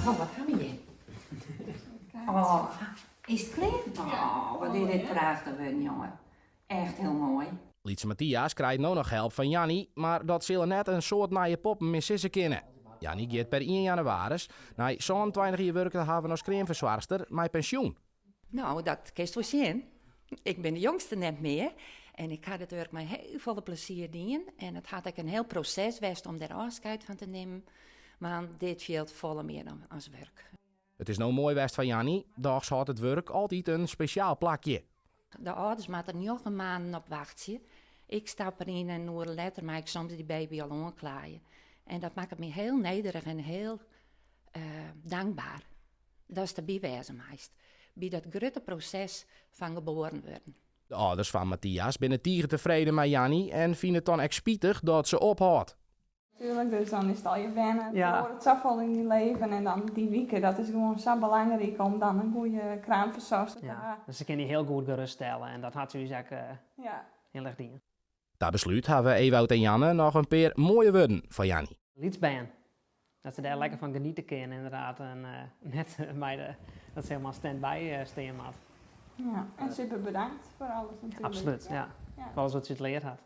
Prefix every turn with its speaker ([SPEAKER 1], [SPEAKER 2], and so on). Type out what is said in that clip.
[SPEAKER 1] Oh, wat ha we hjir? Oh, is it klear? Oh, wat is dit prachtich wurden, jonge. Echt hiel moai.
[SPEAKER 2] Lytse Matthias krijt no noch help fan Janny, mar dat sille net in soad nije poppen mear sizze kinne. Janny giet per ien jannewaris, nei 27 jier wurke te hawwen as kreamfersoarchster, mei pensjoen.
[SPEAKER 1] No, dat kinst wol sjen. Ik bin de jongste net mear en ik ha dit wurk mei hiel folle plezier dien en it hat ek in hiel proses west om dêr ôfskeid fan te nimmen, want dit fielt folle mear dan as wurk.
[SPEAKER 2] It is no moai west foar Janny, dochs hâldt it wurk altyd in spesjaal plakje.
[SPEAKER 1] De âlders moatte njoggen maanden op wachtsje. Ik stap deryn en in oere letter mei ik soms dy baby al oanklaaie. En dat makket my hiel nederich en hiel dankber datst derby wêze meist by dat grutte proses fan geboren wurden.
[SPEAKER 2] De âlders fan Matthias binne tige tefreden mei Janny en fine it dan ek spitich dat se ophâldt.
[SPEAKER 3] Tuurlijk, dus dan is it al je wennen, it feroaret safolle yn dyn leven en dan dy wike, dat is gewoan sa belangryk om dan in goede kraamfersoarchster te hawwen.
[SPEAKER 4] Dus se kin dy hiel goed geruststelle en dat hat se ús ek hiel erch dien.
[SPEAKER 2] Ta beslút hawwe Ewout en Janne noch in pear moaie wurden foar Janny.
[SPEAKER 4] Lyts bern, dat se dêr lekker fan geniete kin inderdaad en net mei de, dat se helemaal stand-by stean moat.
[SPEAKER 3] Ja, en super bedankt foar alles natuerlik.
[SPEAKER 4] Absoluut, ja. Foar alles wat se ús leard hat.